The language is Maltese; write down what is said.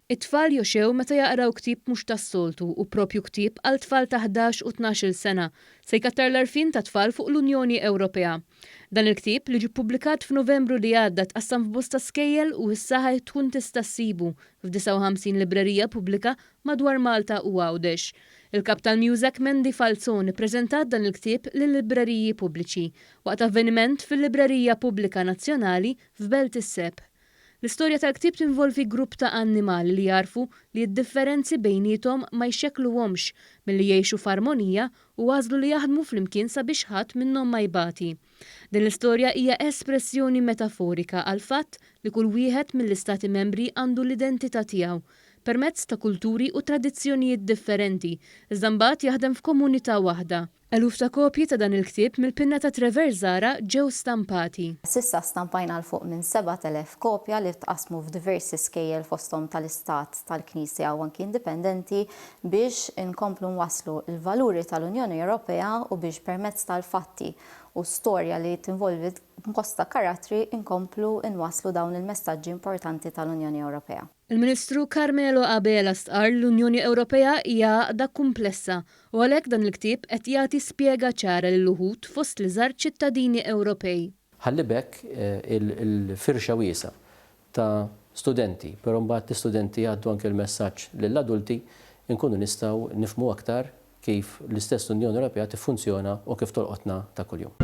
It-tfal jogħxew meta jaqraw ktieb mhux tas-soltu u proprju ktieb għal tfal ta' 11 u 12-il sena se jkattar l-għarfien tat-tfal fuq l-Unjoni Ewropea. Dan il-ktieb, li ġie ppubblikat f'Novembru li għadda tqassam f'bosta skejjel u issa ħa tkun tista' ssibu f'59 librerija pubblika madwar Malta u Għawdex. Il-Kap tal-MUSAC Mandy Falzon ippreżentat dan il-ktieb lil-libreriji pubbliċi waqt avveniment fil-Librerija Pubblika Nazzjonali f'Belt is-Sebħ. L-istorja tal-ktieb tinvolvi grupp ta' annimali li jagħrfu li d-differenzi bejniethom ma jxekkluhomx milli jgħixu f'armonija u għażlu li jaħdmu flimkien sabiex ħadd minnhom ma jbati. Din l-istorja hija espressjoni metaforika għall-fatt li kull wieħed mill-Istati Membri għandu l-identità tiegħu, permezz ta' kulturi u tradizzjonijiet differenti, iżda mbagħad jaħdem f'komunità waħda. Eluf ta' kopji ta' dan il-ktieb mill-pinna ta' Trevor Zahra ġew stampati. S'issa stampajna 'l fuq minn 7,000 kopja li tqassmu f'diversi skejjel fosthom tal-Istat, tal-Knisja u anki indipendenti biex inkomplu nwasslu l-valuri tal-Unjoni Ewropea u biex permezz tal-fatti u storja li tinvolvi bosta karattri nkomplu nwasslu dawn il-messaġġi importanti tal-Unjoni Ewropea. Il-Ministru Carmelo Abela stqarr li l-Unjoni Ewropea hija għaqda kumplessa u għalhekk dan il-ktieb qed jagħti spjega ċara lil uħud fost l-iżgħar ċittadini Ewropej. Ħalli b'hekk il-firxa wiesgħa ta' studenti, però mbagħad l-istudenti jgħaddu anke l-messaġġ lill-adulti, inkunu nistgħu nifhmu aktar kif l-istess Unjoni Ewropea tiffunzjona u kif tolqotna ta' kuljum.